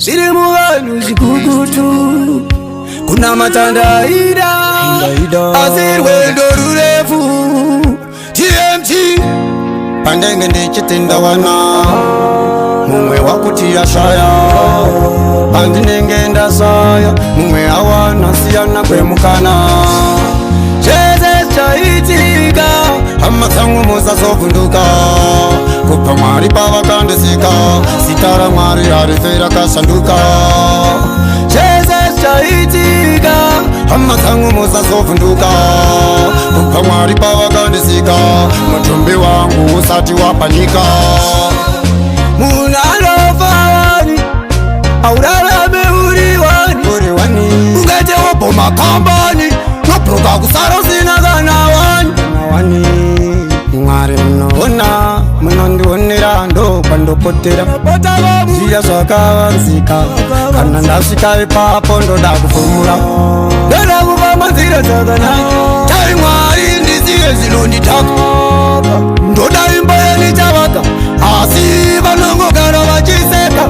Zviri muvanhu zvikukutu, kunamata ndaida, asi rwendo rurefu. TMT. Pandenge ndichitenda wana mumwe wakuti ashaya, pandinenge ndasaya mumwe awana. Siyana kwemukana, zvese zvichaitika. Hama dzangu, musazovhunduka. Kubva Mwari pavakandisika, zita raMwari harife rakashanduka. Zvese zvichaitika, hama dzangu, musazovhunduka. Kubva Mwari pavakandisika, mutumbi wangu usati wapanyika. Munhu anofa wani, aurarame uri wani, uri wani. Ungaite wobhoma kambani, nobroka kusara usina kana wani, wani. Mwari munoona, munondionera ndo kwandopotera zviya zvakavanzika. Kana ndasvika ipapo, ndoda kupfumura, ndoda kufamba nzira dzakanaka. Tai Mwari ndizive zvinonditaka, ndoda imba yanichavaka, asi vanongogara vachiseka.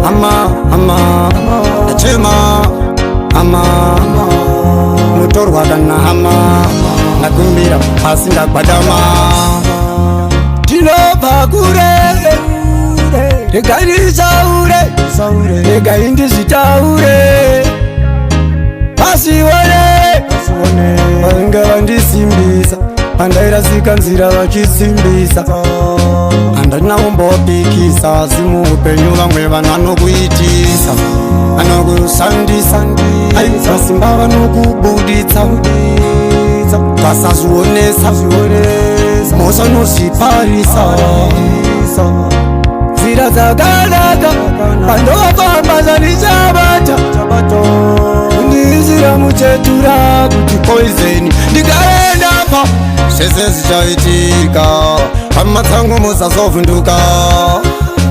Hama, hama, ndachema hama, mutorwa kana hama, ndakumbira asi ndagwadama. Tinobva kure, regai ndisaure, regai ndizvitaure, pasione vainge vandisimbisa pandairasika nzira, vachisimbisa handina kumbopikisa. Asi muupenyu vamwe vanhu vanokuitisa, vanokushandisa, ai masimba vanokubuditsa, vasazvionesa mhosva nozviparisa. Nzira dzakanaka pandofamba zvandichabata, kundiisira muchetura kuti poison ndikaendapa. Zvese zvichaitika, hama dzangu, musazovhunduka.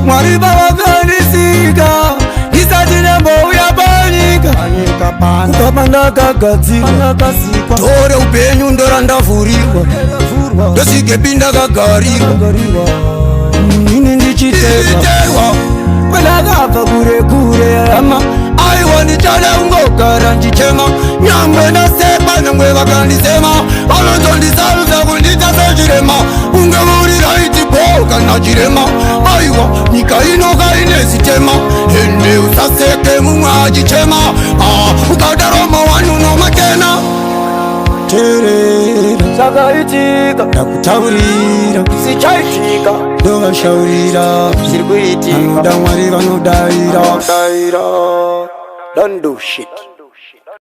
Mwari pavakandisika ndisati ndambouya panyika, kubva pandakagadzirwa, tore upenyu ndorandavhurirwa, ndosvikepi ndakagarirwa ini ndichiterwa kwendakabva kure kure. Hama, aiwa, ndichada kungogara ndichema, nyangwe ndasekwa, nyangwe vakandisema, vanotondisarudza kundiita sechirema, unge uri right bo kana chirema. Aiwa, nyika ino kaine zitema, ende usaseke mumwe achichema. Ah, ukadaro mawani unomakena. Teerera. Zvakaitika. Ndakutaurira. Zvichaitika. Ndovashaurira. Zviri kuitika. Vanoda Mwari vanodaira. Vanodaira. Don't do shit.